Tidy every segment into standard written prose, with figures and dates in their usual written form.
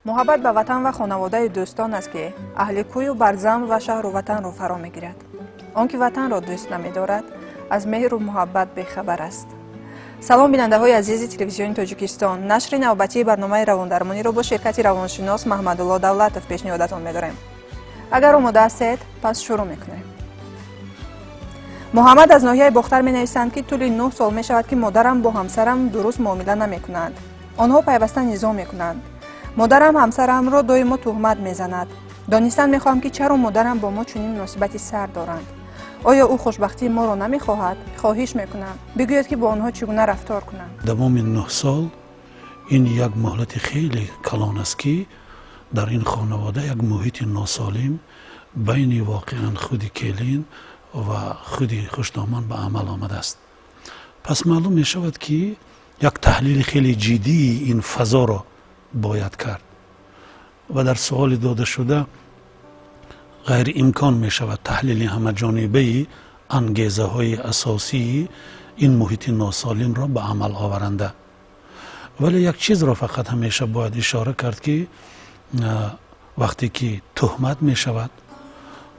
Муҳаббат ба ватан ва хонаводаи дӯстон аст, ки аҳли кӯю барзам ва шаҳру ватанро фаро мегирад. Он ки ватанро дӯст намедорад, аз меҳру муҳаббат бехабар аст. Салом, бинандаҳои азизи Телевизиони Тоҷикистон. Нашри навбатии барномаи равондармониро бо ширкати равоншинос Маҳмадулло Давлатов пешниҳодатон медорем. Агар омода ҳастед, пас шурӯъ мекунем. Муҳаммад аз ноҳияи Бохтар менависанд, ки тӯли 9 сол мешавад, ки модарам бо ҳамсарам дуруст муомила намекунанд. Онҳо пайваста низоъ мекунанд. Модарам ҳамсарамро доимо туҳмат мезанад. Донистан мехоҳам, ки чаро модарам бо мо чунин муносибати сард доранд. Оё ӯ хушбахтии моро намехоҳад? Хоҳиш мекунам, бигӯед, ки бо онҳо чӣ гуна рафтор кунам. Давоми 9 сол ин як муҳлати хеле калон аст, ки дар ин хонавода як муҳити носолим байни воқеан худи келин ва худи хушдоман ба амал омадааст. Пас маълум мешавад, ки як таҳлили хеле ҷиддии ин фазоро бояд кард ва дар суоли додашуда ғайриимкон мешавад таҳлили ҳамаҷонибаи ангезаҳои асосии ин муҳити носолимро ба амал оваранда. Вале як чизро фақат ҳамеша бояд ишора кард, ки вақте ки туҳмат мешавад,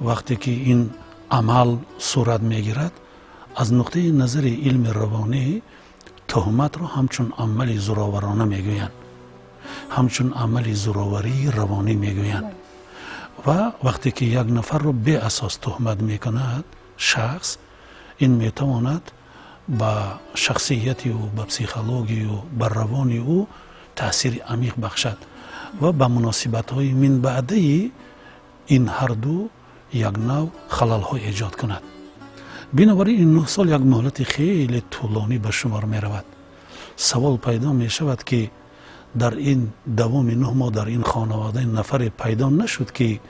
вақте ки ин амал сурат мегирад, аз нуқтаи назари илми равонӣ туҳматро ҳамчун амали зӯроварона мегӯянд, ҳамчун амали зӯроварии равонӣ мегӯянд. Ва вақте ки як нафарро беасос туҳмат мекунад шахс, ин метавонад ба шахсияти ӯ, ба психологияи ӯ, ба равони ӯ таъсири амиқ бахшад ва ба муносибатҳои минбаъдаи ин ҳарду як нав халалҳо эҷод кунад. Бинобар ин 9 сол як муҳлати хеле тӯлонӣ ба шумор меравад. Савол пайдо мешавад, ки дар ин давоми 9 моҳ дар ин хонавода нафаре пайдо нашуд, ки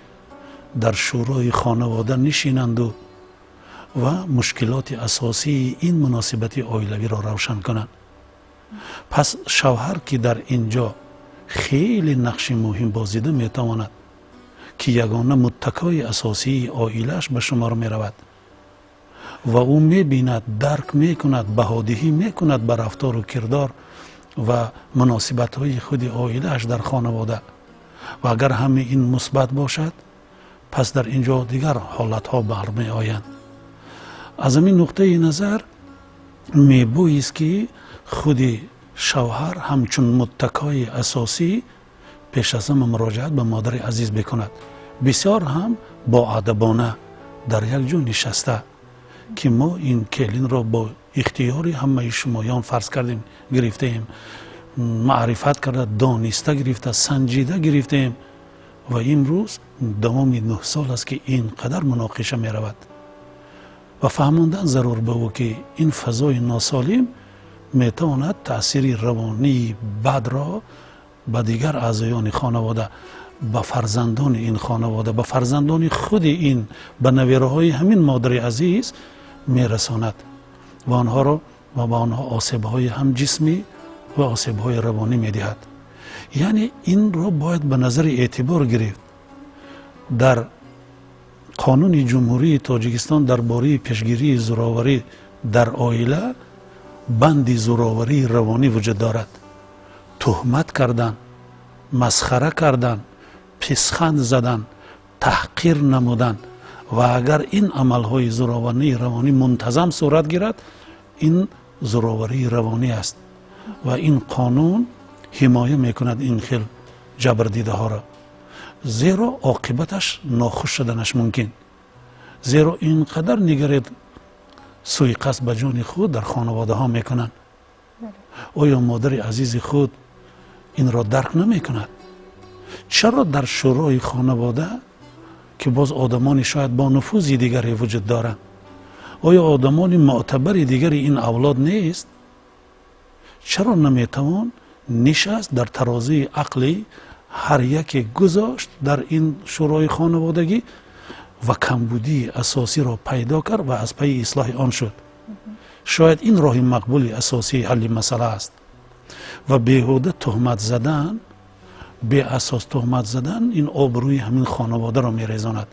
дар шӯрои хонавода нишинанду ва мушкилоти асосии ин муносибати оилавиро равшан кунанд? Пас шавҳар, ки дар ин ҷо хеле нақши муҳим бозида метавонад, ки ягона муттакои асосии оилааш ба шумор меравад ва ӯ мебинад, дарк мекунад, баҳодиҳӣ мекунад ба рафтору кирдор ва муносибатҳои худи оилааш дар хонавода, ва агар ҳамаи ин мусбат бошад, пас дар ин ҷо дигар ҳолатҳо бармеоянд. Аз ҳамин нуқтаи назар мебоист, ки худи шавҳар ҳамчун муттакои асосӣ пеш аз ҳама муроҷиат ба модари азиз бикунад, бисёр ҳам боадабона, дар як ҷо нишаста, ки мо ин келинро бо ихтиёри ҳамаи шумоён, фарз кардем, гирифтаем, маърифат карда, дониста гирифта, санҷида гирифтаем ва имрӯз давоми 9 сол аст, ки ин қадар муноқиша меравад. Ва фаҳмондан зарур ба ӯ, ки ин фазои носолим метавонад таъсири равонии бадро ба дигар аъзоёни хонавода, ба фарзандони ин хонавода, ба фарзандони худи ин, ба навераҳои ҳамин модари азиз мерасонад ва онҳоро ва ба онҳо осебҳои ҳам ҷисмӣ ва осебҳои равонӣ медиҳад. Яъне инро бояд ба назари эътибор гирифт. Дар Қонуни Ҷумҳурии Тоҷикистон дар бораи пешгирии зӯроварӣ дар оила банди зӯроварии равонӣ вуҷуд дорад. Туҳмат кардан, масхара кардан, писханд задан, таҳқир намудан ва агар ин амалҳои зӯроварии равонӣ мунтазам сурат гирад, ин зӯроварии равонӣ аст ва ин қонун ҳимоя мекунад ин хел ҷабрдидаҳоро, зеро оқибаташ нохуш шуданаш мумкин. Зеро ин қадар, нигаред, суиқасд ба ҷони худ дар хонаводаҳо мекунанд. Оё модари азизи худ инро дарк намекунад? Чаро дар шӯрои хонавода, ки боз одамони шояд бо нуфузи дигаре вуҷуд доранд, оё одамони мӯътабари дигари ин авлод нест, чаро наметавон нишаст, дар тарозии ақлӣ ҳар яке гузошт дар ин шӯрои хонаводагӣ ва камбудии асосиро пайдо кард ва аз пайи ислоҳи он шуд? Шояд ин роҳи мақбули асосии ҳалли масъала аст. Ва беҳуда туҳмат задан, беасос туҳмат задан, ин обрӯи ҳамин хонаводаро мерезонад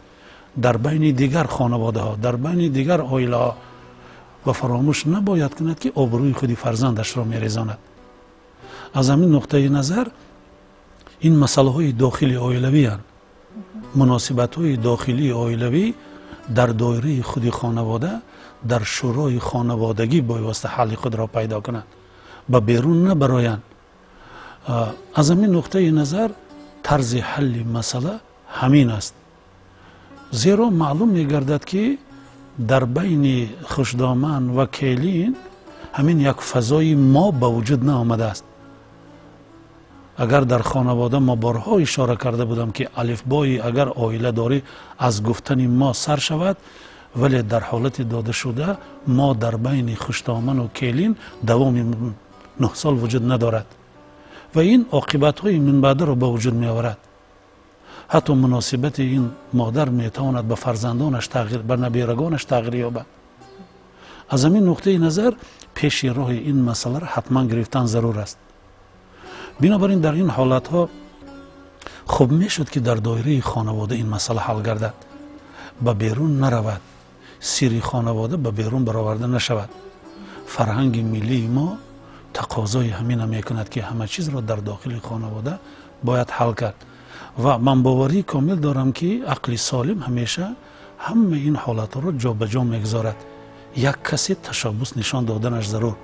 дар байни дигар хонаводаҳо, дар байни дигар оилаҳо. Ва фаромӯш набояд кунад, ки обрӯи худи фарзандашро мерезонад. Аз ҳамин нуқтаи назар Ин масъалаҳои дохили оилавианд. Муносибатҳои дохилии оилавӣ дар доираи худи хонавода, дар шӯрои хонаводагӣ бевосита ҳалли худро пайдо кунанд, ба берун набароянд. Аз ҳамин нуқтаи назар тарзи ҳалли масъала ҳамин аст, зеро маълум мегардад, ки дар байни хушдоман ва келин ҳамин як фазои мо ба вуҷуд наомадааст. Агар дар хонавода мо борҳо ишора карда будам, ки алифбои агар оиладорӣ аз гуфтани мо сар шавад, вале дар ҳолати додашуда мо дар байни хушдоману келин давоми 9 сол вуҷуд надорад ва ин оқибатҳои минбаъдаро ба вуҷуд меоварад. Ҳатто муносибати ин модар метавонад ба фарзандонаш тағйир, ба наберагонаш тағйир ёбад. Аз ҳамин нуқтаи назар пеши роҳи ин масъаларо ҳатман гирифтан зарур аст. Бинобар ин дар ин ҳолатҳо хуб мешуд, ки дар доираи хонавода ин масъала ҳал гардад, ба берун наравад, сирри хонавода ба берун бароварда нашавад. Фарҳанги миллии мо тақозои ҳамина мекунад, ки ҳама чизро дар дохили хонавода бояд ҳал кард. Ва ман боварии комил дорам, ки ақли солим ҳамеша ҳамаи ин ҳолатҳоро ҷобаҷо мегузорад. Як касе ташаббус нишон доданаш зарур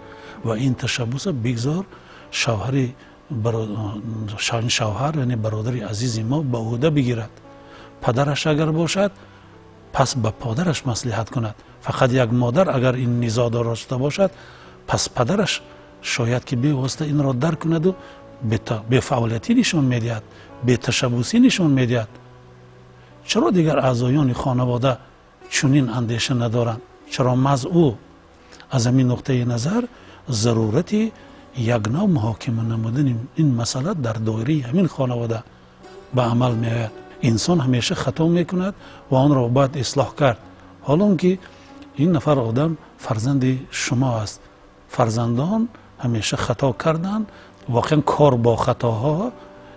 ва ин ташаббуса бигзор шавҳари шавҳар, яъне бародари азизи мо, ба ӯҳда бигирад. Падараш агар бошад, пас ба подараш маслиҳат кунад. Фақат як модар агар ин низоъ дошта бошад, пас падараш шояд ки бевосита инро дарк кунаду бефаъолиятӣ нишон медиҳад, беташаббусӣ нишон медиҳад. Чаро дигар аъзоёни хонавода чунин андеша надоранд? Чаро маҳз ӯ? Аз ҳамин нуқтаи назар зарурати як нав муҳокима намудани ин масъала дар доираи ҳамин хонавода ба амал меояд. Инсон ҳамеша хато мекунад ва онро бояд ислоҳ кард, ҳолон ки ин нафар одам фарзанди шумо аст. Фарзандон ҳамеша хато карданд. Воқеан кор бо хатоҳо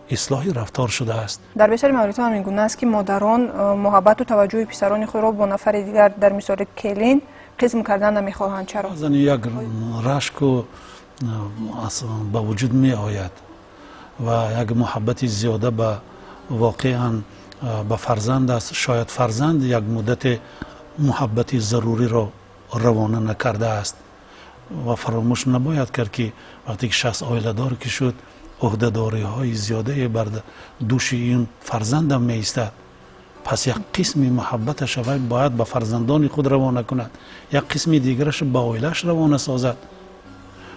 ислоҳи рафтор шудааст. Дар бештари мавридҳо ҳамин гуна аст, ки модарон муҳаббату таваҷҷӯҳи писарони худро бо нафари дигар, дар мисоли келин, қисм кардан намехоҳанд. Чаро? Баъзан як рашку ба вуҷуд меояд ва як муҳаббати зиёда ба воқеан ба фарзанд аст. Шояд фарзанд як муддате муҳаббати заруриро равона накардааст. Ва фаромӯш набояд кард, ки вақте ки шахс оиладор ки шуд, ӯҳдадориҳои зиёдае бар дӯши ин фарзандам меистад. Пас як қисми муҳаббаташа вай бояд ба фарзандони худ равона кунад, як қисми дигараша ба оилааш равона созад.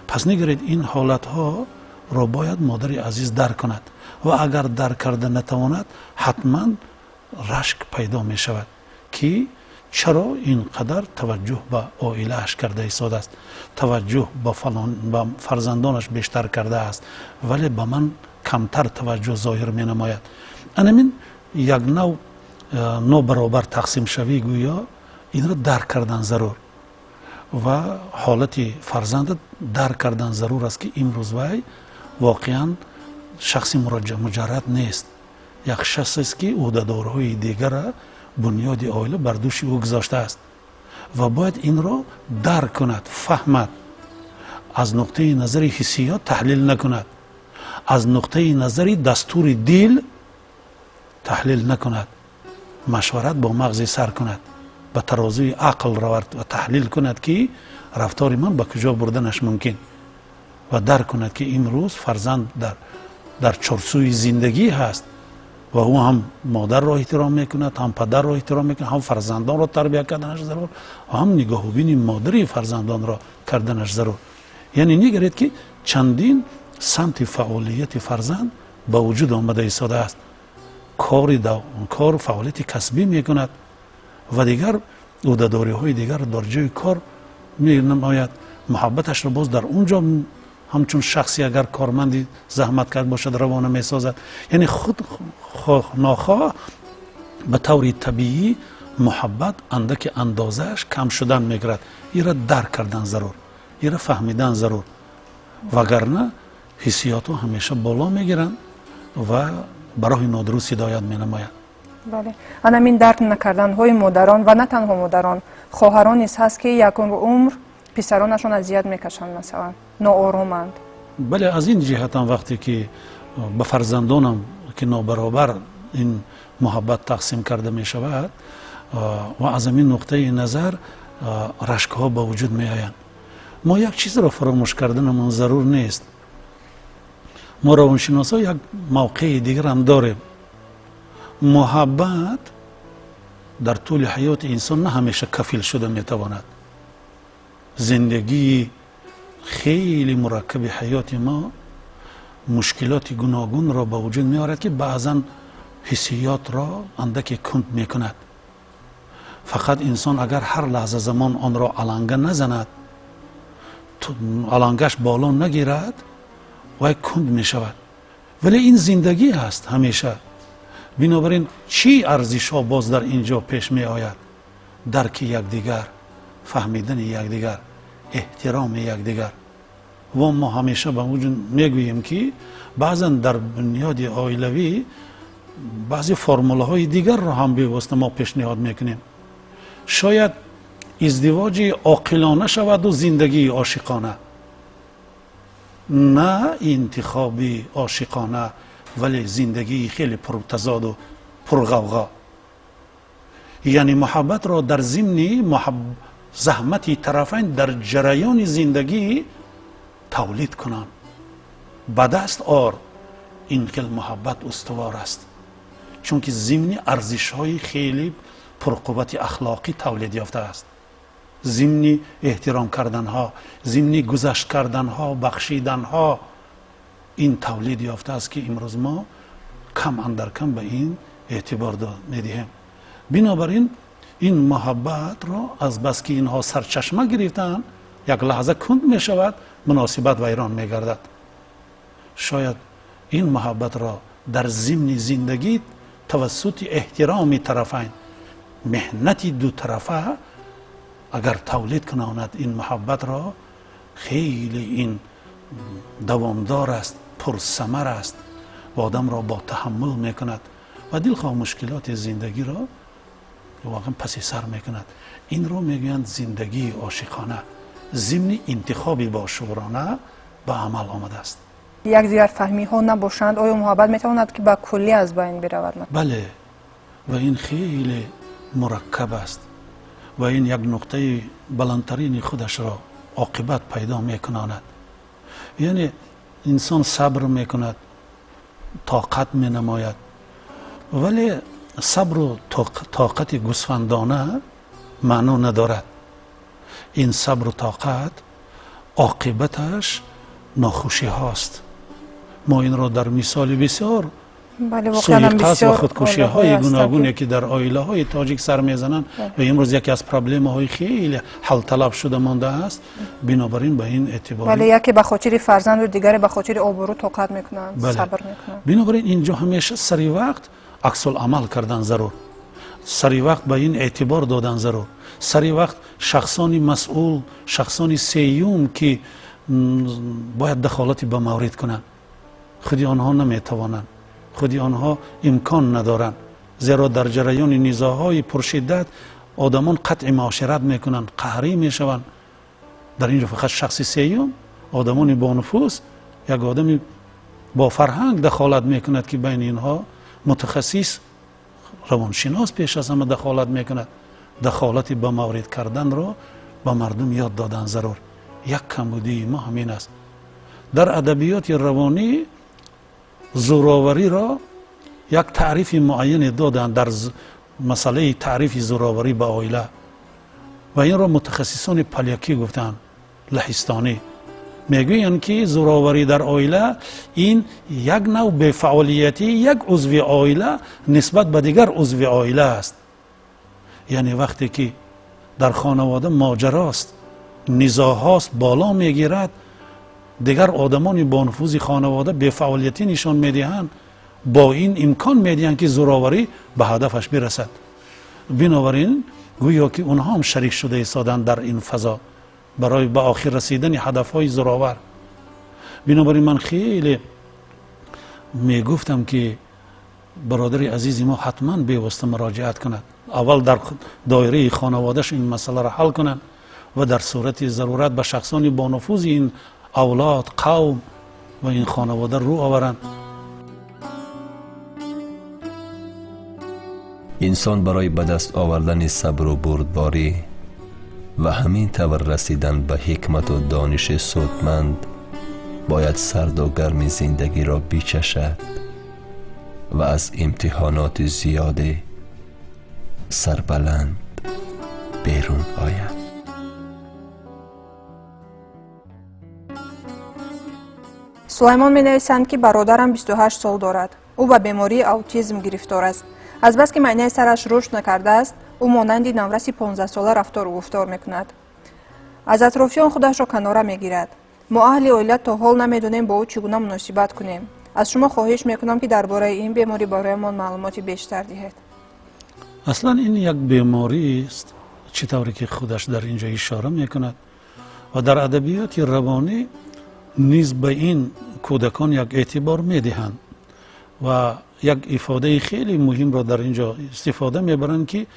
Пас нигаред, ин ҳолатҳоро бояд модари азиз дарк кунад ва агар дарк карда натавонад, ҳатман рашк пайдо мешавад, ки чаро ин қадар таваҷҷӯҳ ба оилааш карда истодааст, таваҷҷӯҳ ба фарзандонаш бештар кардааст, вале ба ман камтар таваҷҷӯҳ зоҳир менамояд. Анамин як нав нобаробар тақсимшавӣ, гӯё инро дарк кардан зарур ва ҳолати фарзанда дарк кардан зарур аст, ки имрӯз вай воқеан шахси муҷаррад нест, як шахсест, ки ӯҳдадорҳои дигара бунёди оила бар дӯши ӯ гузоштааст ва бояд инро дарк кунад, фаҳмад, аз нуқтаи назари ҳиссиёт таҳлил накунад, аз нуқтаи назари дастури дил таҳлил накунад, машварат бо мағзи сар кунад, ба тарозуи ақл равад ва таҳлил кунад, ки рафтори ман ба куҷо бурданаш мумкин, ва дарк кунад, ки имрӯз фарзанд дар чорсӯи зиндагӣ ҳаст ва ӯ ҳам модарро эҳтиром мекунад, ҳам падарро эҳтиром мекунад, ҳам фарзандонро тарбия карданаш зарур ва ҳам нигоҳубини модари фарзандонро карданаш зарур. Яъне нигаред, ки чандин самти фаъолияти фарзанд ба вуҷуд омада истодааст. Кори кор, фаъолияти касбӣ мекунад ва дигар ӯҳдадориҳои дигар дар ҷои кор менамояд. Муҳаббаташро боз дар он ҷо ҳамчун шахсе, агар корманди заҳматкаш бошад, равона месозад. Яъне худ нохоҳ ба таври табиӣ муҳаббат андаки андозааш кам шудан мегирад. Ира дарк кардан зарур, ира фаҳмидан зарур, вагарна ҳиссиётҳо ҳамеша боло мегиранд ва ба роҳи нодуруст ҳидоят менамояд. Бале, анамин дарк накарданҳои модарон, ва на танҳо модарон, хоҳарон низ ҳаст, ки якон умр писаронашон азият мекашанд, масалан, ноороманд. Бале, аз ин ҷиҳатам вақте ки ба фарзандонам ки нобаробар ин муҳаббат тақсим карда мешавад ва аз ҳамин нуқтаи назар рашкҳо ба вуҷуд меоянд. Мо як чизро фаромӯш карданамон зарур нест. Мо равоншиносҳо як мавқеи дигарам дорем. Муҳаббат дар тӯли ҳаёти инсон на ҳамеша кафил шуда метавонад. Зиндагии хеле мураккаби ҳаёти мо мушкилоти гуногунро ба вуҷуд меорад, ки баъзан ҳиссиётро андаке кунд мекунад. Фақат инсон агар ҳар лаҳза замон онро аланга назанад, алангаш боло нагирад, вай кунд мешавад. Вале ин зиндагӣ аст ҳамеша. Бинобар ин чӣ арзишҳо боз дар ин ҷо пеш меояд? Дарки якдигар, фаҳмидани якдигар, эҳтироми якдигар. Ва мо ҳамеша ба вуҷуд мегӯем, ки баъзан дар бунёди оилавӣ баъзе формулаҳои дигарро ҳам бевосита мо пешниҳод мекунем. Шояд издивоҷи оқилона шаваду зиндагии ошиқона, на интихоби ошиқона, вале зиндагии хеле пуртазоду пурғавғо. Яъне муҳаббатро дар зимни заҳмати тарафайн дар ҷараёни зиндагӣ тавлид кунанд, ба даст ор. Ин хел муҳаббат устувор аст, чунки зимни арзишҳои хеле пурқуввати ахлоқӣ тавлид ёфтааст, зимни эҳтиром карданҳо, зимни гузашт карданҳо, бахшиданҳо ин тавлид ёфтааст, ки имрӯз мо кам андар кам ба ин эътибор медиҳем. Бинобар ин ин муҳаббатро азбаски инҳо сарчашма гирифтаанд, як лаҳза кунд мешавад, муносибат вайрон мегардад. Шояд ин муҳаббатро дар зимни зиндагӣ тавассути эҳтироми тарафайн, меҳнати дутарафа агар тавлид кунонад, ин муҳаббатро хеле ин давомдор аст, пурсамар аст ва одамро бо таҳаммул мекунад ва дилхоҳ мушкилоти зиндагиро воқеан паси сар мекунад. Инро мегӯянд зиндагии ошиқона, зимни интихоби бошуурона ба амал омадааст. Якдигарфаҳмиҳо набошанд, оё муҳаббат метавонад, ки ба куллӣ аз байн биравад? Бале, ва ин хеле мураккаб аст ва ин як нуқтаи баландтарини худашро оқибат пайдо мекунонад. Яъне инсон сабр мекунад, тоқат менамояд, вале сабру тоқати гӯсфандона маъно надорад. Ин сабру тоқат оқибаташ нохушиҳост. Мо инро дар мисоли бисёр суиқасд ва худкушиҳои гуногуне, ки дар оилаҳои тоҷик сар мезананд ва имрӯз яке аз проблемаҳои хеле ҳалталаб шуда мондааст. Бинобар ин ба ин эътибор Бале, яке ба хотири фарзанду, дигаре ба хотири обрӯ тоқат мекунанд, сабр мекунанд. Бинобар ин инҷо ҳамеша сари вақт аксуламал кардан зарур, сари вақт ба ин эътибор додан зарур, сари вақт шахсони масъул, шахсони сеюм, ки бояд дахолати ба маврид кунанд. Худи онҳо наметавонанд, худи онҳо имкон надоранд, зеро дар ҷараёни низоъҳои пуршиддат одамон қатъи муошират мекунанд, қаҳрӣ мешаванд. Дар ин ҷо фақат шахси сеюм, одамони бонуфуз, як одами бофарҳанг дахолат мекунад, ки байни инҳо мутахассис, равоншинос пеш аз ҳама дахолат мекунад. Дахолати ба маврид карданро ба мардум ёд додан зарур. Як камбудии мо ҳамин аст. Дар адабиёти равонӣ зӯровариро як таърифи муайяне доданд дар масъалаи таърифи зӯроварӣ ба оила, ва инро мутахассисони полякӣ гуфтанд, лаҳистонӣ. Мегӯянд, ки зӯроварӣ дар оила ин як нав бефаъолиятии як узви оила нисбат ба дигар узви оила аст. Яъне вақте ки дар хонавода моҷарост, низоъҳост, боло мегирад, дигар одамони бонуфузи хонавода бефаъолиятӣ нишон медиҳанд, бо ин имкон медиҳанд, ки зӯроварӣ ба ҳадафаш бирасад. Бинобар ин гӯё ки онҳо ҳам шарик шуда истоданд дар ин фазо барои ба охир расидани ҳадафҳои зӯровар. Бинобар ин ман хеле мегуфтам, ки бародари азизи мо ҳатман бевосита муроҷиат кунад, аввал дар доираи хонаводааш ин масъаларо ҳал кунанд ва дар сурати зарурат ба шахсони бонуфузи ин авлод, қавм ва ин хонавода рӯ оваранд. Инсон барои ба даст овардани сабру бурдборӣ ва ҳамин тавр расидан ба ҳикмату дониши судманд бояд сарду гарми зиндагиро бичашад ва аз имтиҳоноти зиёде сарбаланд берун ояд. Сулаймон менависанд, ки бародарам 28 сол дорад. Ӯ ба бемории аутизм гирифтор аст. Азбаски майнаи сараш рушд накардааст, ӯ монанди навраси 15-сола рафтору гуфтор мекунад. Аз атрофиён худашро канора мегирад. Мо аҳли оила то ҳол намедонем, бо ӯ чӣ гуна муносибат кунем. Аз шумо хоҳиш мекунам, ки дар бораи ин беморӣ бароямон маълумоти бештар диҳед. Аслан ин як беморист, чӣ тавре ки худаш дар ин ҷо ишора мекунад, ва дар адабиёти равонӣ низ ба ин кӯдакон як эътибор медиҳанд ва як ифодаи хеле муҳимро дар ин ҷо истифода мебаранд, ки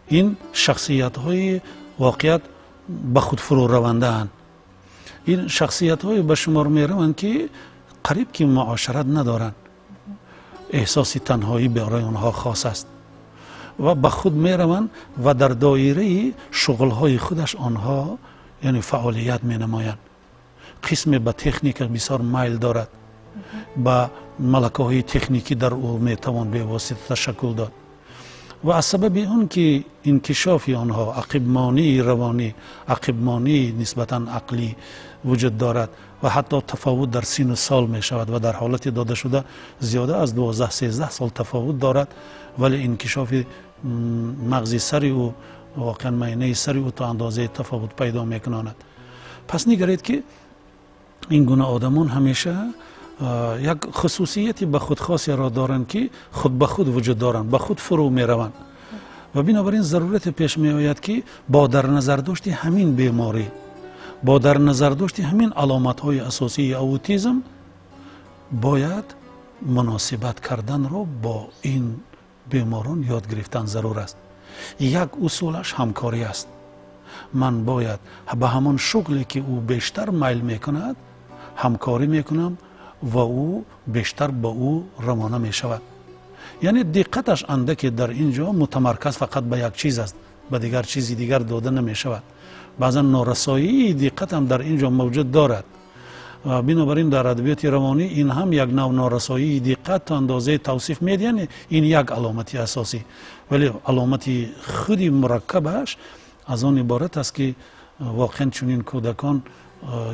ин шахсиятҳои воқеат ба худ фурӯравандаанд. Ин шахсиятҳое ба шумор мераванд, ки қариб ки муошарат надоранд, эҳсоси танҳоӣ барои онҳо хос аст ва ба худ мераванд ва дар доираи шуғлҳои худаш онҳо, яъне, фаъолият менамоянд. Қисме ба техника бисёр майл дорад, ба малакаҳои техникӣ дар ӯ метавон бевосита ташаккул дод ва аз сабаби он ки инкишофи онҳо, ақибмонии равонӣ, ақибмонии нисбатан ақлӣ вуҷуд дорад ва ҳатто тафовут дар сину сол мешавад ва дар ҳолати додашуда зиёда аз 12-13 сол тафовут дорад, вале инкишофи мағзи сари ӯ, воқеан майнаи сари ӯ то андозаи тафовут пайдо мекунонад. Пас нигаред, ки ин гуна одамон ҳамеша як хусусияти ба худ хосеро доранд, ки худ ба худ вуҷуд доранд, ба худ фурӯ мераванд ва бинобар ин зарурате пеш меояд, ки бо дар назардошти ҳамин беморӣ, бо дар назардошти ҳамин аломатҳои асосии аутизм бояд муносибат карданро бо ин беморон ёд гирифтан зарур аст. Як усулаш ҳамкорӣ аст. Ман бояд ба ҳамон шуғле, ки ӯ бештар майл мекунад, ҳамкорӣ мекунам ва ӯ бештар ба ӯ равона мешавад, яъне диққаташ андаке дар ин ҷо мутамарказ фақат ба як чиз аст, ба дигар чизи дигар дода намешавад. Баъзан норасоии диққатам дар ин ҷо мавҷуд дорад. Бинобар ин дар адабиёти равонӣ ин ҳам як нав норасоии диққат то андозаи тавсиф медиҳанд. Ин як аломати асосӣ, вале аломати худи мураккабаш аз он иборат аст, ки воқеан чунин кӯдакон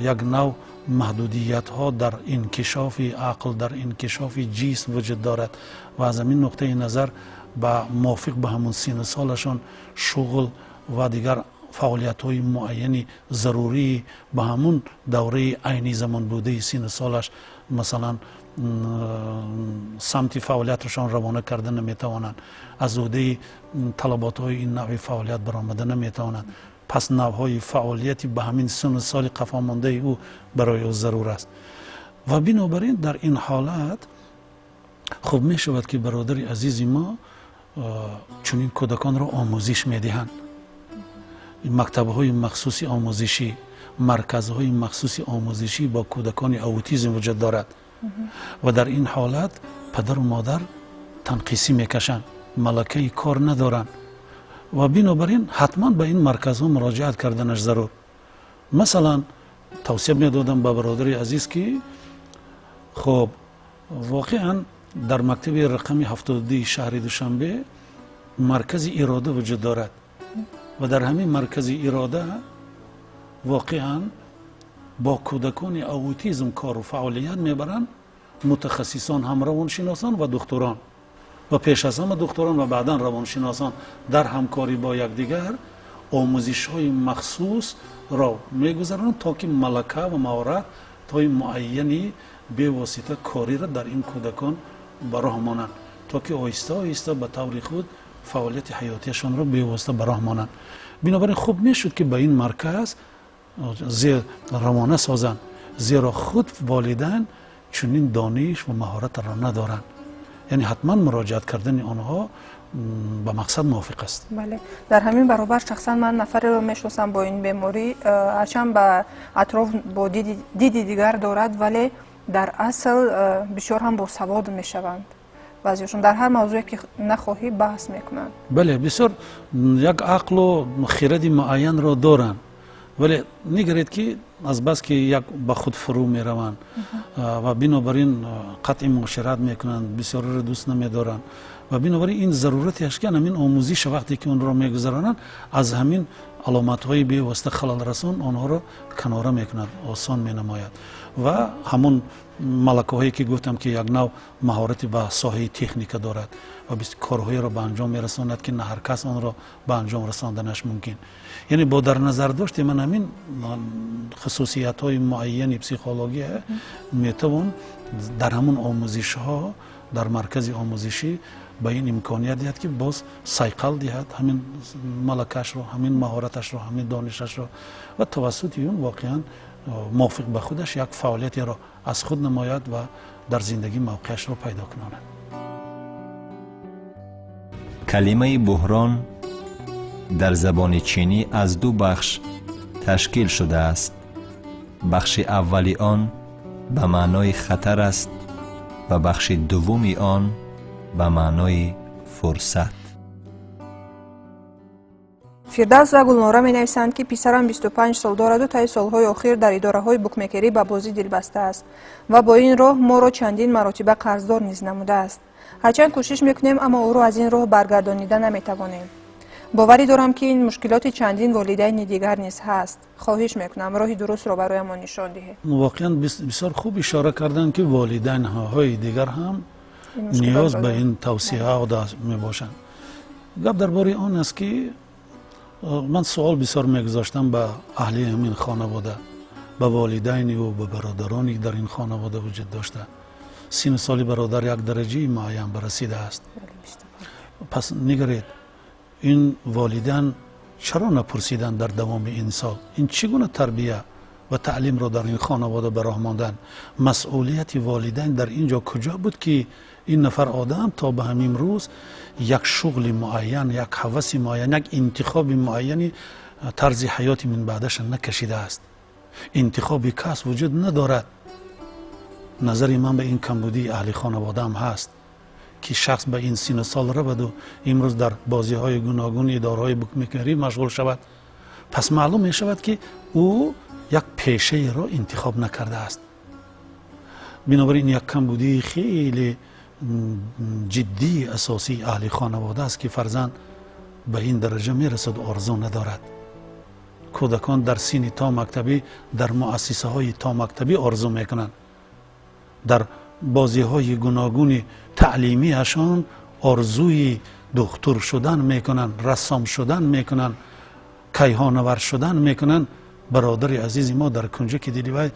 як нав маҳдудиятҳо дар инкишофи ақл, дар инкишофи ҷисм вуҷуд дорад ва аз ҳамин нуқтаи назар ба мувофиқ ба ҳамон сину солашон шуғл ва дигар фаъолиятҳои муайяни зарурии ба ҳамун давраи айни замон будаи сину солаш, масалан, самти фаъолияташон равона карда наметавонанд, аз ӯҳдаи талаботҳои ин навъи фаъолият баромада наметавонанд. Пас навъҳои фаъолияти ба ҳамин сину соли қафомондаи ӯ барои ӯ зарур аст ва бинобар ин дар ин ҳолат хуб мешавад, ки бародари азизи мо чунин кӯдаконро омӯзиш медиҳанд. Мактабҳои махсуси омӯзишӣ, марказҳои махсуси омӯзишӣ бо кӯдакони аутизм вуҷуд дорад ва дар ин ҳолат падару модар танқисӣ мекашанд, малакаи кор надоранд ва бинобар ин ҳатман ба ин марказҳо муроҷиат карданаш зарур. Масалан, тавсия медодам ба бародари азиз, ки хуб, воқеан дар мактаби рақами 72 шаҳри Душанбе маркази Ирода вуҷуд дорад ва дар ҳамин маркази Ирода воқеан бо кӯдакони аутизм кору фаъолият мебаранд мутахассисон, ҳам равоншиносон ва духтурон, ва пеш аз ҳама духтурон ва баъдан равоншиносон дар ҳамкорӣ бо якдигар омӯзишҳои махсусро мегузаронанд, то ки малака ва маҳоратҳои муайяни бевосита кориро дар ин кӯдакон ба роҳ монанд, то ки оҳиста оҳиста ба таври худ фаъолияти ҳаётияшонро бевосита ба роҳ монанд. Бинобар ин хуб мешуд, ки ба ин марказ равона созанд, зеро худ волидайн чунин дониш ва маҳоратро надоранд, яъне ҳатман муроҷиат кардани онҳо ба мақсад мувофиқ аст. Бале, дар ҳамин баробар шахсан ман нафареро мешиносам бо ин беморӣ. Ҳарчанд ба атроф бо диди дигар дорад, вале дар асл бисёр ҳам босавод мешаванд. Баъзеҳошон дар ҳар мавзӯе ки нахоҳӣ баҳс мекунанд. Бале, бисёр як ақлу хиради муайянро доранд, вале нигаред, ки азбаски як ба худ фурӯ мераванд ва бинобар ин қатъи муошират мекунанд, бисёреро дӯст намедоранд. Ва бинобар ин зарурати ки ҳамин омӯзиша вақте ки онро мегузаронанд, аз ҳамин аломатҳои бевосита халалрасон онҳоро канора мекунад, осон менамояд. Ва ҳамон малакаҳое ки гуфтам, ки як нав маҳорати ба соҳаи техника дорад ва корҳоеро ба анҷом мерасонад, ки на ҳар кас онро ба анҷом расонданаш мумкин. Яъне бо дар назар дошти ман ҳамин хусусиятҳои муайяни психология метавон дар ҳамон омӯзишҳо дар маркази омӯзишӣ ба ин имконият диҳад, ки боз сайқал диҳад ҳамин малакаашро, ҳамин маҳораташро, ҳамин донишашро ва тавассути он воқеан мувофиқ ба худаш як фаъолиятеро аз худ намояд ва дар зиндагӣ мавқеашро пайдо кунонад. Калимаи буҳрон дар забони чинӣ аз ду бахш ташкил шудааст. Бахши аввали он ба маънои хатар аст ва бахши дуввуми он ба маънои фурсат. Фирдавс ва Гулнора менависанд, ки писарам 25 сол дораду таи солҳои охир дар идораҳои букмекерӣ ба бозӣ дилбаста аст ва бо ин роҳ моро чандин маротиба қарздор низ намудааст. Ҳарчанд кӯшиш мекунем, аммо ӯро аз ин роҳ баргардонида наметавонем. Боварӣ дорам, ки ин мушкилоти чандин волидайни дигар низ ҳаст. Хоҳиш мекунам, роҳи дурустро бароямон нишон диҳед. Воқеан бисёр хуб ишора карданд, ки волидайнҳои дигар ҳам ниёз ба ин тавсияҳо мебошанд. Гап дар бораи он аст, ки ман суол бисёр мегузоштам ба аҳли ҳамин хонавода, ба волидайни ӯ, ба бародароне дар ин хонавода вуҷуд дошта. Сину соли бародар як дараҷаи муайян барасидааст. Пас нигаред, ин волидайн чаро напурсиданд дар давоми ин сол, ин чӣ гуна тарбия ва таълимро дар ин хонавода ба роҳ монданд? Масъулияти волидайн дар ин ҷо куҷо буд, ки ин нафар одам то ба ҳамин рӯз як шуғли муайян, як ҳаваси муайян, як интихоби муайяни тарзи ҳаёти минбаъдаша накашидааст? Интихоби кас вуҷуд надорад. Назари ман ба ин камбудии аҳли хонаводаам ҳаст, ки шахс ба ин сину сол раваду имрӯз дар бозиҳои гуногун, идораҳои букмекерӣ машғул шавад. Пас маълум мешавад, ки ӯ як пешаеро интихоб накардааст. Бинобар ин як камбудии хеле ҷиддии асосии аҳли хонавода аст, ки фарзанд ба ин дараҷа мерасад, орзу надорад. Кӯдакон дар синни томактабӣ дар муассисаҳои томактабӣ орзу мекунанд, дар бозиҳои гуногуни таълимиашон орзуи духтур шудан мекунанд, рассом шудан мекунанд, кайҳонавар шудан мекунанд. Бародари азизи мо дар кунҷаки дили вай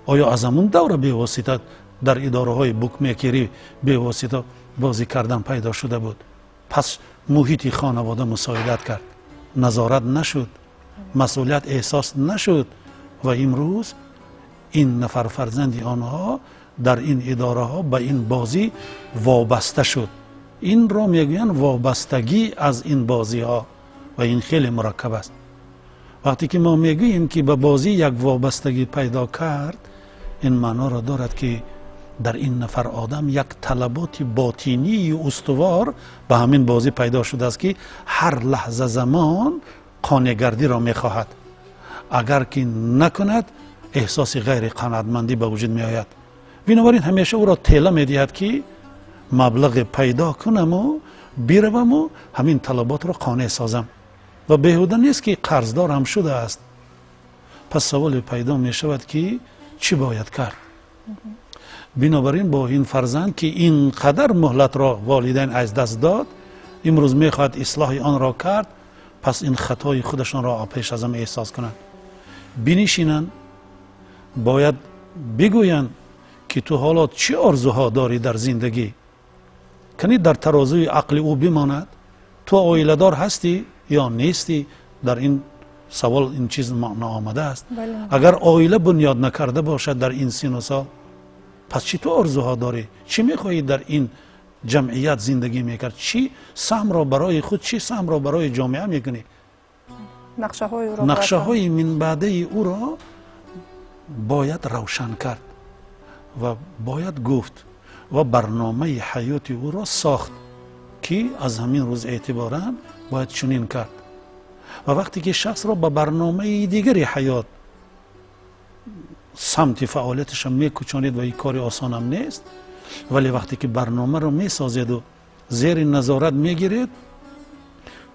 оё аз ҳамун давра бевосита дар идораҳои букмекерӣ бевосита бозӣ кардан пайдо шуда буд? Пас муҳити хонавода мусоидат кард, назорат нашуд, масъулият эҳсос нашуд ва имрӯз ин нафар фарзанди онҳо дар ин идораҳо ба ин бозӣ вобаста шуд. Инро мегӯянд вобастагӣ аз ин бозиҳо ва ин хеле мураккаб аст. Вақте ки мо мегӯем, ки ба бозӣ як вобастагӣ пайдо кард, ин маъноро дорад, ки дар ин нафар одам як талаботи ботинии устувор ба ҳамин бозӣ пайдо шудааст, ки ҳар лаҳза замон қонеъгардиро мехоҳад. Агар ки накунад, эҳсоси ғайриқаноатмандӣ ба вуҷуд меояд. Бинобар ин ҳамеша ӯро тела медиҳад, ки маблағе пайдо кунаму бираваму ҳамин талаботро қонеъ созам. Ва беҳуда нест, ки қарздор ҳам шудааст. Пас саволе пайдо мешавад, ки чӣ бояд кард? Бинобар ин бо ин фарзанд, ки ин қадар муҳлатро волидайн аз даст дод, имрӯз мехоҳад ислоҳи онро кард. Пас ин хатои худашонро пеш аз ҳама эҳсос кунанд, бинишинанд, бояд бигӯянд, ки ту ҳоло чӣ орзуҳо дорӣ дар зиндагӣ? Кани дар тарозуи ақли ӯ бимонад: ту оиладор ҳастӣ ё нестӣ? Дар ин савол ин чиз наомадааст. Агар оила бунёд накарда бошад дар ин сину сол, пас чӣ ту орзуҳо дорӣ? Чӣ мехоҳӣ дар ин ҷамъият зиндагӣ мекард? Чӣ саҳмро барои худ, чӣ саҳмро барои ҷомеа мекунӣ? Нақшаҳои минбаъдаи ӯро бояд равшан кард ва бояд гуфт. ва барномаи ҳаёти ӯро сохт, ки аз ҳамин рӯз эътиборан бояд чунин кард. Ва вақте ки шахсро ба барномаи дигари ҳаёт самти фаъолияташро мекӯчонед, ва ин кори осонам нест, вале вақте ки барномаро месозеду зери назорат мегиред,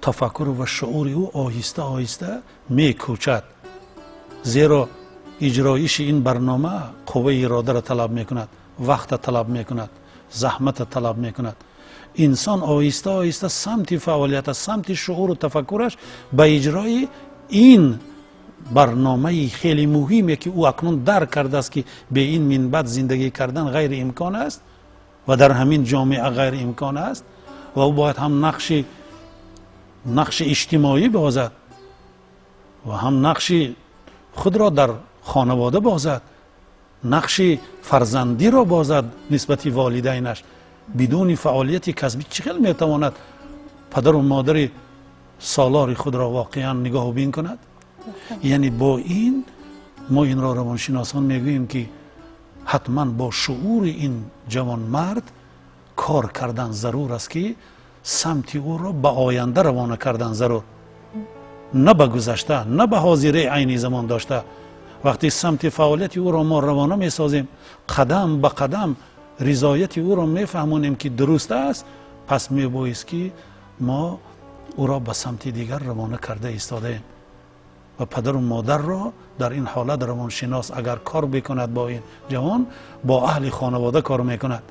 тафаккур ва шуури ӯ оҳиста оҳиста мекӯчад, зеро иҷроиши ин барнома қувваи иродаро талаб мекунад, вақта талаб мекунад, заҳмата талаб мекунад. Инсон оҳиста оҳиста самти фаъолията, самти шууру тафаккураш ба иҷрои ин барномаи хеле муҳиме, ки ӯ акнун дарк кардааст, ки бе ин минбаъд зиндагӣ кардан ғайриимкон аст ва дар ҳамин ҷомеа ғайриимкон аст, ва ӯ бояд ҳам нақши иҷтимоӣ бозад ва ҳам нақши худро дар хонавода бозад, нақши фарзандиро бозад нисбати волидайнаш. Бидуни фаъолияти касбӣ чӣ хел метавонад падару модари солори худро воқеан нигоҳубин кунад? Яъне бо ин мо инро равоншиносон мегӯем, ки ҳатман бо шуури ин ҷавонмард кор кардан зарур аст, ки самти ӯро ба оянда равона кардан зарур, на ба гузашта, на ба ҳозираи айни замон дошта. Вақте самти фаъолияти ӯро мо равона месозем, қадам ба қадам ризояти ӯро мефаҳмонем, ки дуруст аст, пас мебоист, ки мо ӯро ба самти дигар равона карда истодаем. Ва падару модарро дар ин ҳолат равоншинос агар кор бикунад бо ин ҷавон, бо аҳли хонавода кор мекунад,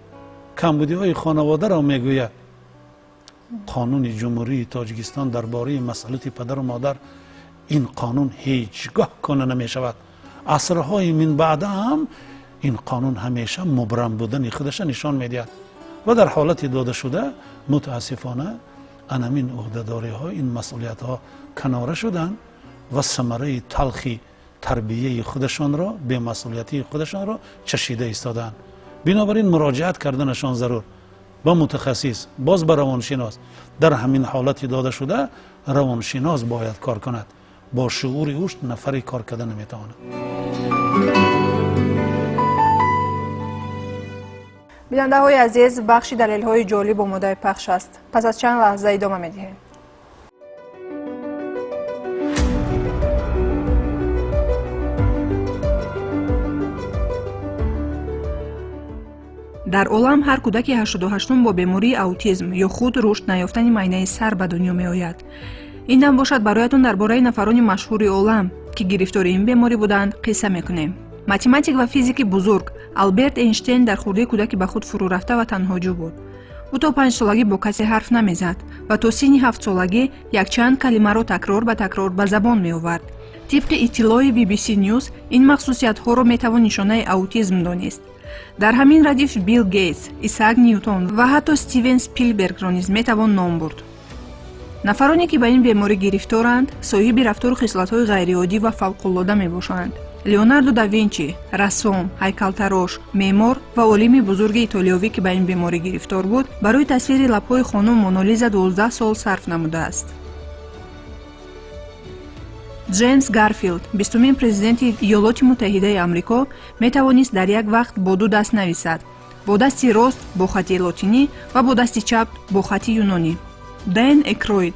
камбудиҳои хонаводаро мегӯяд. Қонуни Ҷумҳурии Тоҷикистон дар бораи масъулияти падару модар, ин қонун ҳеҷ гоҳ кона намешавад. Асрҳои минбаъда ҳам ин қонун ҳамеша мубрам будани худаша нишон медиҳад. Ва дар ҳолати додашуда мутаассифона анамин ӯҳдадориҳо, ин масъулиятҳо канора шуданд ва самараи талхи тарбияи худашонро, бемасъулиятии худашонро чашида истодаанд. Бинобар ин муроҷиат карданашон зарур ба мутахассис, боз ба равоншинос. Дар ҳамин ҳолати додашуда равоншинос бояд кор кунад, бо шуури ӯ нафаре кор карда наметавонад. Бинандаҳои азиз, бахши далелҳои ҷолиб омодаи пахш аст. Пас аз чанд лаҳза идома медиҳем. Дар олам ҳар кӯдаки 88-ум бо бемории аутизм ё худ рушд наёфтани майнаи сар ба дунё меояд. Ин дам бошад бароятон дар бораи нафарони машҳури олам, ки гирифтори ин беморӣ буданд, қисса мекунем. Математик ва физики бузург Алберт Эйнштейн дар хурдии кӯдаки ба худ фурӯ рафта ва танҳоҷӯ буд. Ӯ то 5-солагӣ бо касе ҳарф намезад ва то синни 7-солагӣ якчанд калимаро такрор ба такрор ба забон меовард. Тибқи иттилои BBC News, ин махсусиятҳоро метавон нишонаи аутизм донист. Дар ҳамин радиф Билл Гейтс, Исаак Ньютон ва ҳатто Стивен Спилбергро низ метавон ном бурд. Нафароне, ки ба ин беморӣ гирифторанд, соҳиби рафтору хислатҳои ғайриоддӣ ва фавқулода мебошанд. Леонардо да Винчи, рассом, ҳайкалтарош, меъмор ва олими бузурги итолиёвӣ, ки ба ин беморӣ гирифтор буд, барои тасвири лабҳои хонум Монолиза 12 сол сарф намудааст. Ҷеймс Гарфилд, 20-умин президенти Иёлоти Муттаҳидаи Амрико, метавонист дар як вақт бо ду даст нависад: бо дасти рост бо хати лотинӣ ва бо дасти чап бо хати юнонӣ. Дэн Экроид,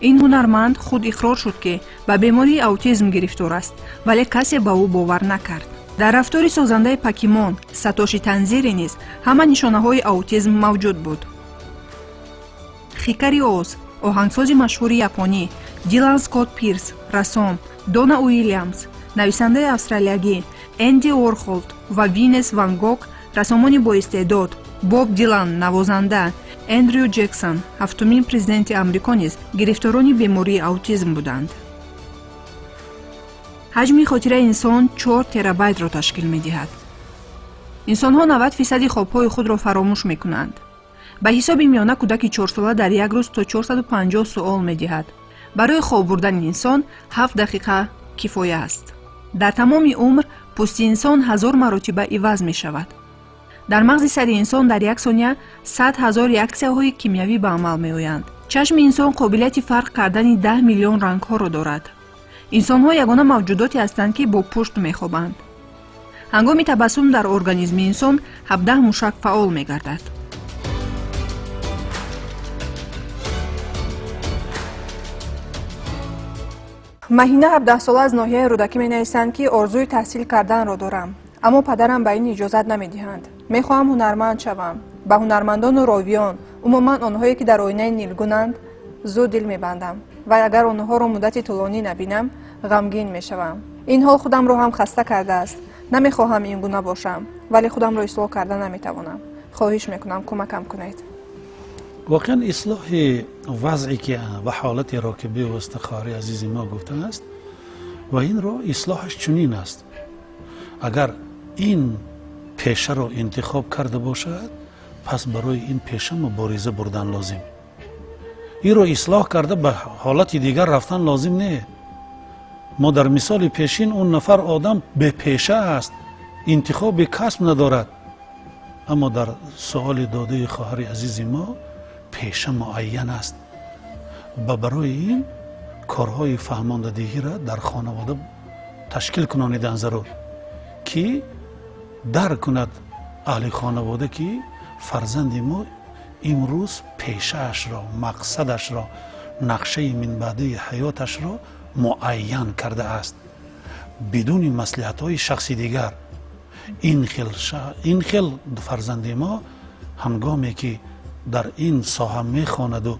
ин ҳунарманд худ иқрор шуд, ки ба бемории аутизм гирифтор аст, вале касе ба ӯ бовар накард. Дар рафтори созандаи Покемон Сатоши Танзири низ ҳама нишонаҳои аутизм мавҷуд буд. Хикари Оз, оҳангсози машҳури японӣ, Дилан Скотт Пирс, рассом, Дона Уильямс, нависандаи австралиягӣ, Энди Уорхолд ва Винес ван Гог, рассомони боистеъдод, Боб Дилан, навозанда, Эндрю Ҷексон, ҳафтумин президенти Амрико низ гирифторони бемории аутизм буданд. Ҳаҷми хотираи инсон 4 терабайтро ташкил медиҳад. Инсонҳо 90% хобҳои худро фаромӯш мекунанд. Ба ҳисоби миёна кӯдаки 4-сола дар як рӯз то 450 суол медиҳад. Барои хоб бурдани инсон 7 дақиқа кифоя аст. Дар тамоми умр пӯсти инсон 1000 маротиба иваз мешавад. Дар мағзи сари инсон дар як сония 100 000 реаксияҳои кимиявӣ ба амал меоянд. Чашми инсон қобилияти фарқ кардани 10 миллион рангҳоро дорад. Инсонҳо ягона мавҷудоте ҳастанд, ки бо пушт мехобанд. Ҳангоми табассум дар организми инсон 17 мушак фаъол мегардад. Маҳина 17сола аз ноҳияи Рӯдакӣ менависанд, ки орзуи таҳсил карданро дорам, аммо падарам ба ин иҷозат намедиҳанд. Мехоҳам ҳунарманд шавам. Ба ҳунармандону ровиён, умуман онҳое, ки дар оинаи нилгунанд, зуд дил мебандам ва агар онҳоро муддати тӯлонӣ набинам, ғамгин мешавам. Ин ҳол худамро ҳам хаста кардааст. Намехоҳам ин гуна бошам, вале худамро ислоҳ карда наметавонам. Хоҳиш мекунам, кӯмакам кунед. Воқеан, ислоҳи вазъе ки ва ҳолатеро, ки бевосита хоҳари азизи мо гуфтааст, ва инро ислоҳаш чунин аст: агар ин пешаро интихоб карда бошад, пас барои ин пеша мубориза бурдан лозим. Инро ислоҳ карда ба ҳолати дигар рафтан лозим не. Мо дар мисоли пешин он нафар одам бепеша аст, интихоби касб надорад, аммо дар суоли додаи хоҳари азизи мо пеша муайян аст ва барои ин корҳои фаҳмондадиҳиро дар хонавода ташкил кунонидан зарур, ки дарк кунад аҳли хонавода, ки фарзанди мо имрӯз пешаашро, мақсадашро, нақшаи минбаъдаи ҳаёташро муайян кардааст бидуни маслиҳатҳои шахси дигар. Ин хел фарзанди мо ҳангоме ки дар ин соҳа мехонаду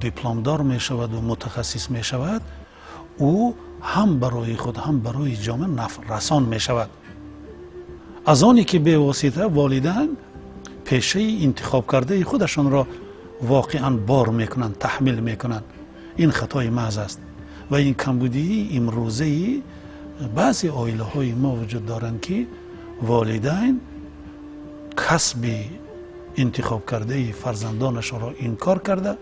дипломдор мешаваду мутахассис мешавад, ӯ ҳам барои худ, ҳам барои ҷомеа нафрасон мешавад. Аз оне ки бевосита волидайн пешаи интихобкардаи худашонро воқеан бор мекунанд, таҳмил мекунанд. Ин хатои маҳз аст ва ин камбудии имрӯзаи баъзе оилаҳои мо вуҷуд доранд, ки волидайн касби интихобкардаи фарзандонашонро инкор карда,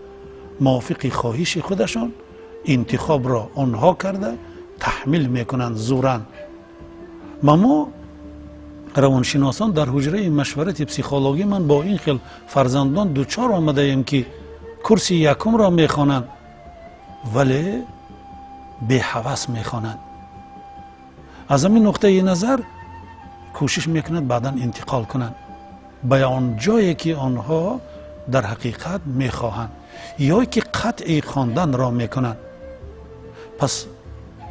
мувофиқи хоҳиши худашон интихобро онҳо карда таҳмил мекунанд зуран. Ма мо равоншиносон дар ҳуҷраи машварати психологӣ ман бо ин хел фарзандон дучор омадаем, ки курси якумро мехонанд, вале беҳавас мехонанд. Аз ҳамин нуқтаи назар кӯшиш мекунанд баъдан интиқол кунанд ба он ҷое, ки онҳо дар ҳақиқат мехоҳанд, ё ки қатъи хонданро мекунанд. Пас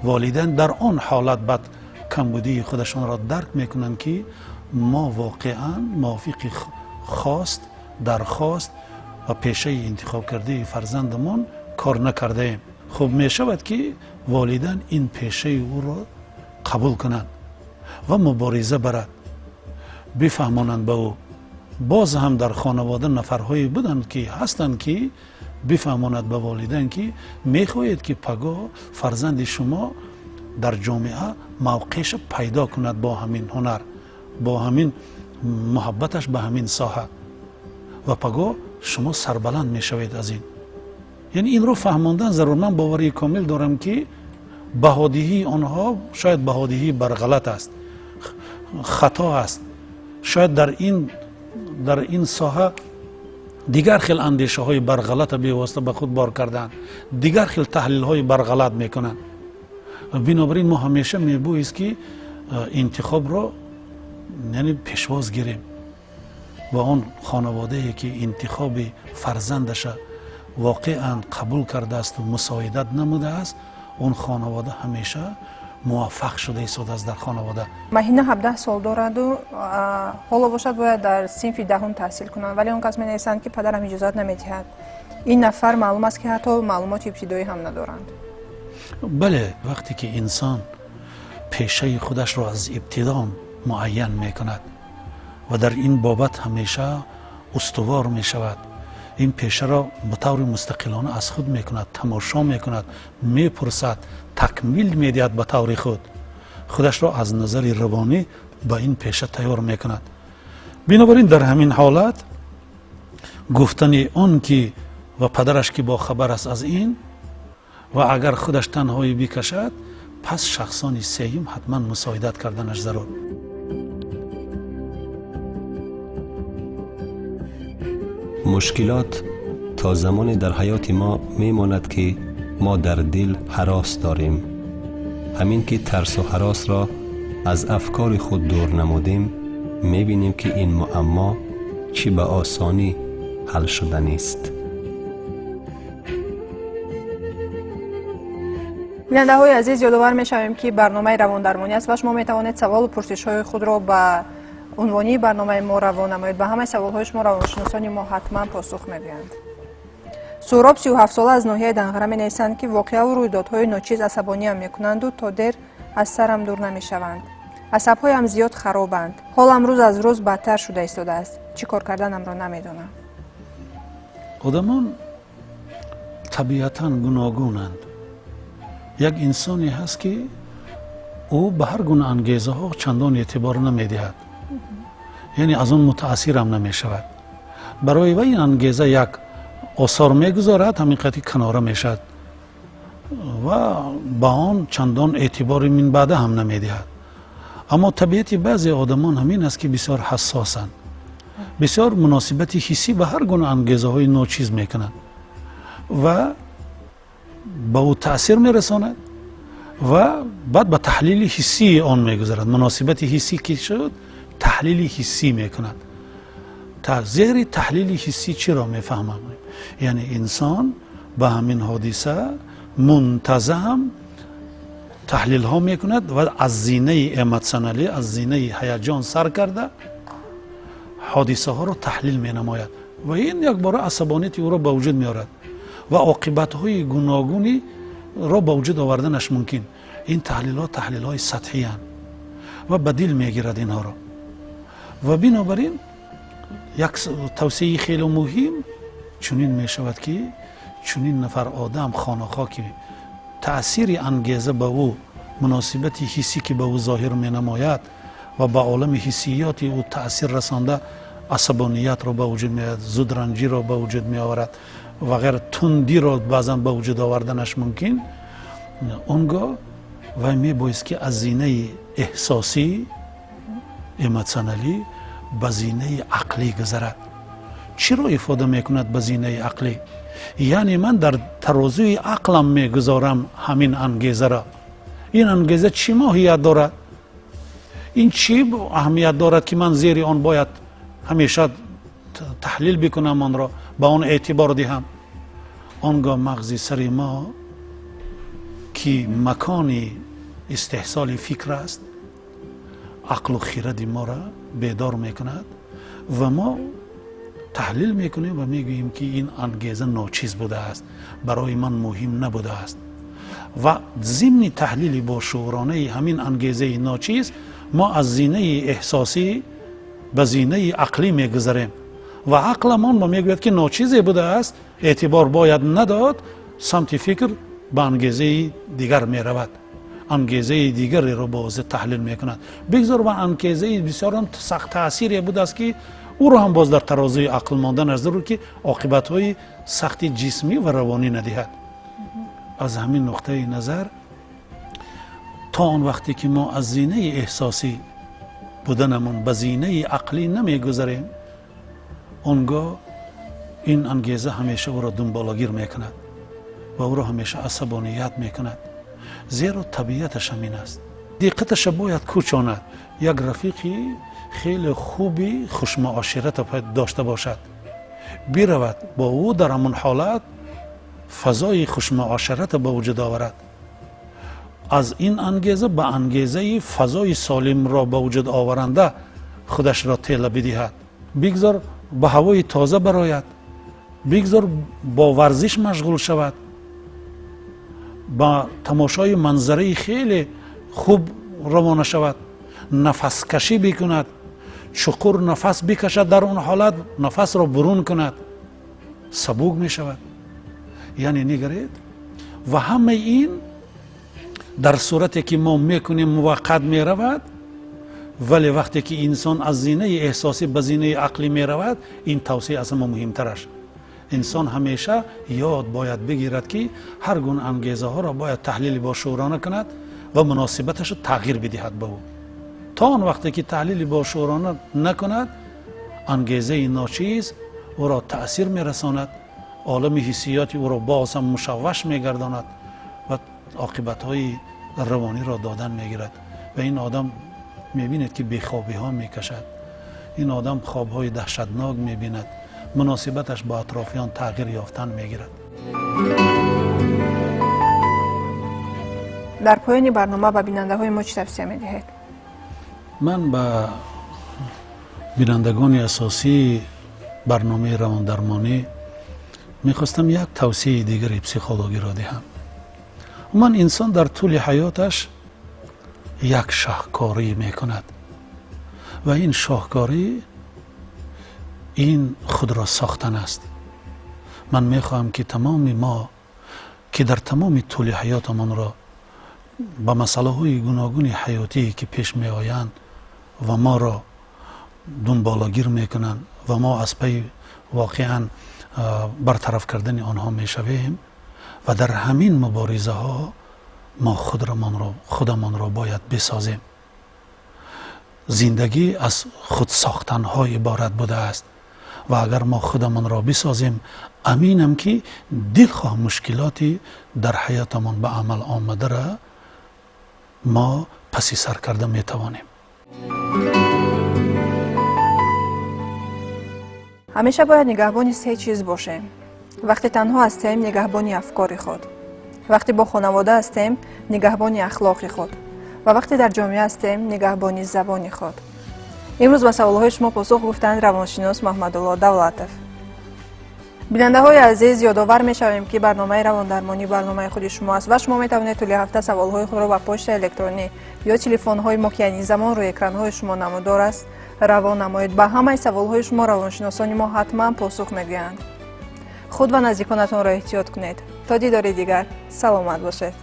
волидайн дар он ҳолат баъд камбудии худашонро дарк мекунанд, ки мо воқеан мувофиқи хост, дархост ва пешаи интихобкардаи фарзандамон кор накардаем. Хуб мешавад, ки волидайн ин пешаи ӯро қабул кунанд ва мубориза барад, бифаҳмонанд ба ӯ. Боз ҳам дар хонавода нафарҳое буданд, ки ҳастанд, ки бифаҳмонад ба волидайн, ки мехоҳед, ки пагоҳ фарзанди шумо дар ҷомеа мавқеъша пайдо кунад бо ҳамин ҳунар, бо ҳамин муҳаббаташ ба ҳамин соҳа, ва пагоҳ шумо сарбаланд мешавед аз ин. Яъне инро фаҳмондан зарур. Ман боварии комил дорам, ки баҳодиҳии онҳо шояд баҳодиҳии барғалат аст, хато аст, шояд дар ин соҳа дигар хел андешаҳои барғалата бевосита ба худ бор кардаанд, дигар хел таҳлилҳои барғалат мекунанд. Бинобар ин мо ҳамеша мебоист, ки интихобро, яъне, пешвоз гирем ва он хонаводае, ки интихоби фарзандаша воқеан қабул кардаасту мусоидат намудааст, он хонавода ҳамеша муваффақ шуда истодааст дар хонавода. Маҳина 17 сол дораду ҳоло бошад бояд дар синфи даҳум таҳсил кунанд, вале он кас менависанд, ки падарам иҷозат намедиҳад. Ин нафар маълум аст, ки ҳатто маълумоти ибтидоӣ ҳам надоранд. Бале, вақте ки инсон пешаи худашро аз ибтидо муайян мекунад ва дар ин бобат ҳамеша устувор мешавад, ин пешаро ба таври мустақилона аз худ мекунад, тамошо мекунад, мепурсад, такмил медиҳад, ба таври худ худашро аз назари равонӣ ба ин пеша тайёр мекунад. Бинобар ин дар ҳамин ҳолат гуфтани он ки ва падараш ки бохабар аст аз ин, ва агар худаш танҳоӣ бикашад, пас шахсони сеюм ҳатман мусоидат карданаш зарур. Мушкилот то замоне дар ҳаёти мо мемонад, ки мо дар дил ҳарос дорем. Ҳамин ки тарсу ҳаросро Аз афкори худ дур намудем, мебинем, ки ин муаммо чӣ ба осонӣ ҳал шуданист. Бинандаҳои азиз, ёдовар мешавем, ки барномаи равондармонӣ аст ва шумо метавонед саволу пурсишҳои худро ба унвонии барномаи мо равон намоед. Ба ҳамаи саволҳои шумо равоншиносони мо ҳатман посух мегӯянд. Суҳроб, 37сола, аз ноҳияи Данғара менависанд, ки воқеаву рӯйдодҳои ночиз асабониам мекунанду то дер аз сарам дур намешаванд. Асабҳоям зиёд харобанд. Ҳолам рӯз аз рӯз бадтар шуда истодааст. Чӣ кор карданамро намедонам. Одамон табиатан гуногунанд. Як инсоне ҳаст, ки ӯ ба ҳар гуна ангезаҳо чандон эътибор намедиҳад, яъне аз он мутаассирам намешавад. Барои вай ин ангеза як осор мегузорад, ҳамин қадри канора мешавад ва ба он чандон эътибори минбаъда ҳам намедиҳад. Аммо табиати баъзе одамон ҳамин аст, ки бисёр ҳассосанд, бисёр муносибати ҳиссӣ ба ҳар гуна ангезаҳои ночиз мекунанд ва ба ӯ таъсир мерасонад ва баъд ба таҳлили ҳиссии он мегузарад. Муносибати ҳиссӣ ки шуд, таҳлили ҳиссӣ мекунад. Зери таҳлили ҳиссӣ чиро мефаҳмам? Яъне инсон ба ҳамин ҳодиса мунтазам таҳлилҳо мекунад ва аз зинаи эмотсионалӣ, аз зинаи ҳаяҷон сар карда, ҳодисаҳоро таҳлил менамояд ва ин якбора асабонияти ӯро ба вуҷуд меорад ва оқибатҳои гуногуниро ба вуҷуд оварданаш мумкин. Ин таҳлилҳо таҳлилҳои сатҳиянд ва ба дил мегирад инҳоро. Ва бинобар ин як тавсияи хеле муҳим чунин мешавад, ки чунин нафар одам, хонахо, ки таъсири ангеза ба ӯ, муносибати ҳиссӣ ки ба ӯ зоҳир менамояд ва ба олами ҳиссиёти ӯ таъсир расонда, асабониятро ба вуҷуд меорад, зудранҷиро ба вуҷуд меоварад ва ғайра, тундиро баъзан ба вуҷуд оварданаш мумкин, он гоҳ вай мебоист, ки аз зинаи эҳсосӣ, эмотсионалӣ ба зинаи ақлӣ гузарад. Чиро ифода мекунад ба зинаи ақлӣ? Яъне ман дар тарозуи ақлам мегузорам ҳамин ангезаро. Ин ангеза чӣ моҳият дорад, ин чӣ аҳамият дорад, ки ман зери он бояд ҳамеша таҳлил бикунам, онро ба он эътибор диҳам? Он гоҳ мағзи сари мо, ки макони истеҳсоли фикр аст, ақлу хиради моро бедор мекунад ва мо таҳлил мекунем ва мегӯем, ки ин ангеза ночиз будааст, барои ман муҳим набудааст. Ва зимни таҳлили бошууронаи ҳамин ангезаи ночиз мо аз зинаи эҳсосӣ ба зинаи ақлӣ мегузарем ва ақламон мо мегӯяд, ки ночизе будааст, эътибор бояд надод. Самти фикр ба ангезаи дигар меравад, ангезаи дигареро боз таҳлил мекунад. Бигзор ва ангезаи бисёрам сахт таъсире будааст, ки ӯро ҳам боз дар тарозуи ақл монданаш зарур, ки оқибатҳои сахти ҷисмӣ ва равонӣ надиҳад. Аз ҳамин нуқтаи назар, то он вақте ки мо аз зинаи эҳсосӣ буданамон ба зинаи ақлӣ намегузарем, он гоҳ ин ангеза ҳамеша ӯро дунболагир мекунад ва ӯро ҳамеша асабоният мекунад, зеро табиаташ ҳамин аст. Диққаташа бояд кӯчонад, як рафиқи хеле хуби хушмуоширата дошта бошад, биравад бо ӯ, дар ҳамон ҳолат фазои хушмуоширата ба вуҷуд оварад, аз ин ангеза ба ангезаи фазои солимро ба вуҷуд оваранда худашро тела бидиҳад. Бигзор ба ҳавои тоза барояд, бигзор бо варзиш машғул шавад, ба тамошои манзараи хеле хуб равона шавад, нафаскашӣ бикунад, чуқур нафас бикашад, дар он ҳолат нафасро бурун кунад, сабук мешавад. Яъне нигаред, ва ҳамаи ин дар сурате ки мо мекунем, муваққат меравад. Вале вақте ки инсон аз зинаи эҳсосӣ ба зинаи ақлӣ меравад, ин тавсия аз ҳама муҳимтараш: инсон ҳамеша ёд бояд бигирад, ки ҳар гуна ангезаҳоро бояд таҳлили бошуурона кунад ва муносибаташро тағйир бидиҳад ба ӯ. То он вақте ки таҳлили бошуурона накунад, ангезаи ночиз ӯро таъсир мерасонад, олами ҳиссиёти ӯро боз ҳам мушавваш мегардонад ва оқибатҳои равониро додан мегирад ва ин одам Мебинед, ки бехобиҳо мекашад, ин одам хобҳои даҳшатнок мебинад, муносибаташ бо атрофиён тағйир ёфтан мегирад. Дар поёни барнома ба бинандаҳои мо чӣ тавсия медиҳед? Ман ба бинандагони асосии барномаи равондармонӣ мехостам як тавсияи дигари психологиро диҳам. Умуман, инсон дар тӯли ҳаёташ як шоҳкорӣ мекунад ва ин шоҳкорӣ ин худро сохтан аст. Ман мехоҳам, ки тамоми мо, ки дар тамоми тӯли ҳаётамонро ба масъалаҳои гуногуни ҳаётие, ки пеш меоянд ва моро дунболагир мекунанд ва мо аз пайи воқеан бартараф кардани онҳо мешавем, ва дар ҳамин муборизаҳо мо худамонро бояд бисозем. Зиндагӣ аз худсохтанҳо иборат будааст ва агар мо худамонро бисозем, аминам, ки дилхоҳ мушкилоти дар ҳаётамон ба амал омадаро мо паси сар карда метавонем. Ҳамеша бояд нигаҳбони се чиз бошем. Вақте танҳо ҳастем, нигаҳбони афкори худ, вақте бо хонавода ҳастем, нигаҳбони ахлоқи худ ва вақте дар ҷомеа ҳастем, нигаҳбони забони худ. Имрӯз ба саволҳои шумо посух гуфтанд равоншинос Маҳмадулло Давлатов. Бинандаҳои азиз, ёдовар мешавем, ки барномаи равондармонӣ барномаи худи шумо аст ва шумо метавонед тӯли ҳафта саволҳои худро ба почтаи электронӣ ё телефонҳои мо, ки айни замон рӯи экранҳои шумо намудор аст, равон намоед. Ба ҳамаи саволҳои шумо равоншиносони мо ҳатман посух мегӯянд. Худ ва наздиконатонро эҳтиёт кунед. То дидори дигар, саломат бошед.